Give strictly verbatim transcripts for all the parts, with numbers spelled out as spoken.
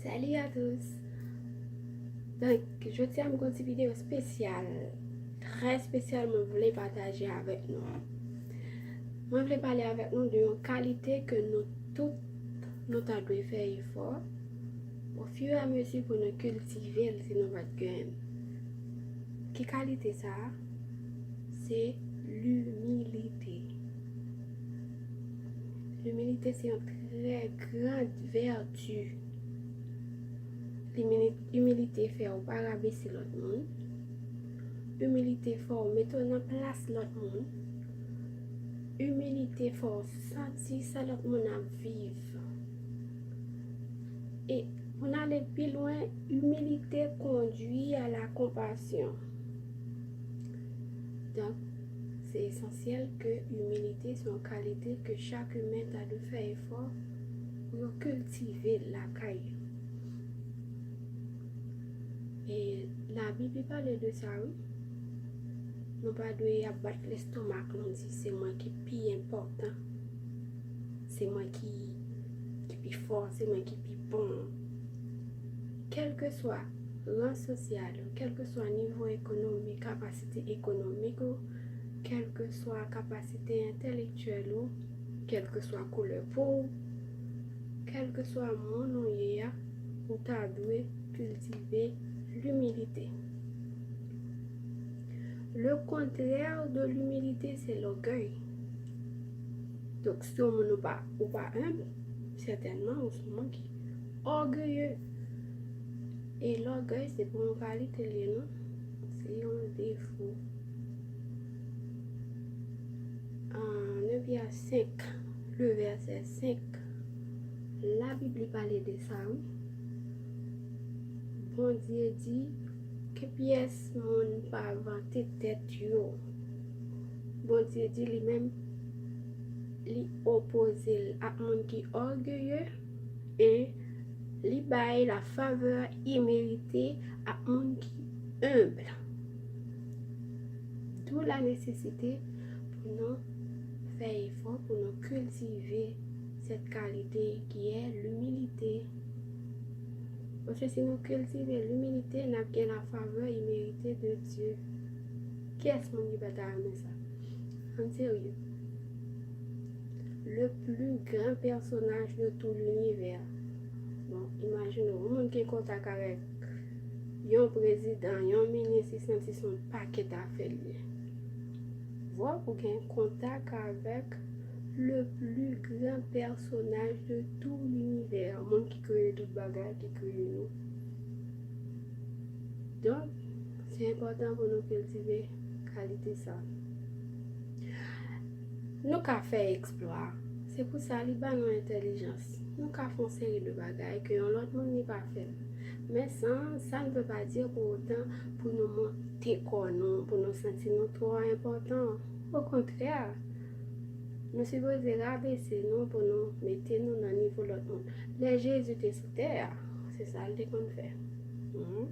Salut à tous! Donk, jodi a m gen yon ti videyo espesyal, trè espesyal mwen vle pataje avèk nou. Mwen vle pale avèk nou de yon kalite ke nou tout nou ta dwe fè efò ofiramezi pou nou kiltive l si nou pa t gen l. Ki kalite sa a? Se limilite. Limilite se yon trè gran vèti. Limilite fè w pa rabese lòt moun. Imilite fè w mete w nan plas lòt moun. Imilite fè w santi sa lòt moun ap viv. E pou n ale pi lwen, imilite kondui a la konpasyon. Donk, se esansyèl ke imilite se yon kalite ke chak imen ta dwe fè efò pou yo kiltive l lakay yo. E Labib li pale de sa, wi. Nou pa dwe ap bat lestomak nou di se mwen ki pi enpòtan, se mwen ki, ki pi fò, se mwen ki pi bon. Kèlkeswa ran sosyal ou, kèlkeswa nivo ekonomik, kapasite ekonomik ou, kèlkeswa kapasite entèlektyèl ou, kèlkeswa koulè po w, kèlkeswa moun ou ye a, ou ta dwe kiltive limilite. Le contraire de l'humilité, c'est l'orgueil. Donk, si yon moun ou pa, ou pa enb, sètènman, ou se yon moun ki ògeye. E lògèy, se pa yon kalite li ye, non. Se yon defo. An Ebre senk, le vèsè senk, Labib li pale de sa, wi. Bondye di ke pyès moun pa vante tèt yo. Bondye di li menm, li opoze l ak moun ki ògeye e li bay la favè imerite ak moun ki enb. D'où la nécessité pou nou fè efò pou nou kiltive cette qualité qui est l'humilité. Paske si nou kiltive limilite, n ap gen la favè imerite de Dye. Kiyès moun ki pa ta renmen sa? Ann serye. Le plus grand personnage de tout l'univers. Bon, imajine w, yon moun ki gen kontak avèk yon prezidan, yon minis, li santi se yon pakèt afè l ye. Vwa pou gen kontak avèk le plus grand personnage de tout l'univers, moun ki kreye tout bagay, ki kreye nou. Donk, se enpòtan pou nou kiltive kalite sa. Nou ka fè eksplwa. Se pou sa li ba nou entèlijans. Nou ka fè yon seri de bagay ke yon lòt moun li pa fè. Men sa, sa ne veut pas dire pour autant pou nou monte kò nou, pou nou santi nou twò enpòtan. Okontrè, nou sipoze rabese nou pou nou mete nou nan nivo lòt moun. Lè Jezi te sou tè a, se sa l te konn fè. Mhm.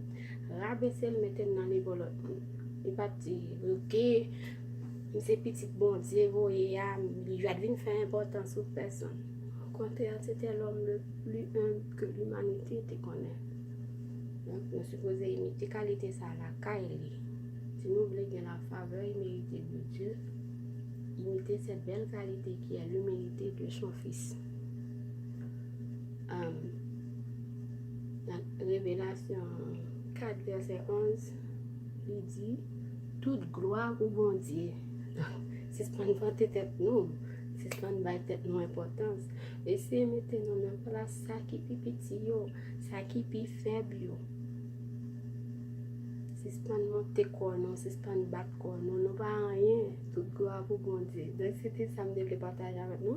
Rabese l, mete l nan nivo lòt moun. Li pa t di, "Oke, m se pitit Bondye voye a, li va t vin fè enpòtans sou pèsonn." Okontrè, se te lòm le pli enb ke limanite te konnen. Donk, nou sipoze imite kalite sa a lakay li. Si nou vle gen la favè imerite de Dye, imite cette belle qualité qui est l'humilité de son Fils. Am, nan Revelasyon kat, vèsè onz, li di, "Tout glwa pou Bondye." Sispann vante tèt nou, sispann bay tèt nou enpòtans. Eseye mete nou nan plas sa ki pi piti yo, sa ki pi fèb yo. Sispann monte kò nou, sispann bat kò nou. Nou pa anyen. Tout glwa pou Bondye. Donk, se te sa m te vle pataje avèk nou.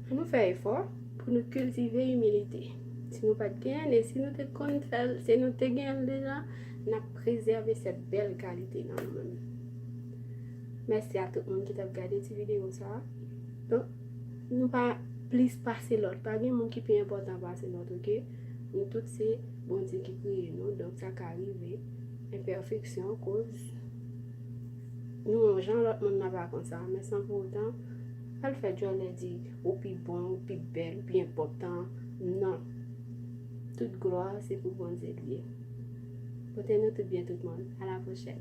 Ann nou fè efò pou nou kiltive imilite. Si nou pa t genyen l, e si nou te konn fè l, si nou te genyen l deja, n ap prezève sèt bèl kalite nan nou menm. Mèsi a tout moun ki t ap gade ti videyo sa a. Donk, nou pa plis pase lòt. Pa gen moun ki pi enpòtan pase lòt, oke? Nou tout se Bondye ki kreye nou, donk sa ka rive. Enpèfeksyon koz nou yon jan lòt moun nan pa konn sa. Men san pou otan, pa al fè djòlè di ou pi bon, ou pi bèl, ou pi enpòtan. Non. Tout glwa se pou Bondye li ye. Pote nou tout byen tout moun. A la pwochèn.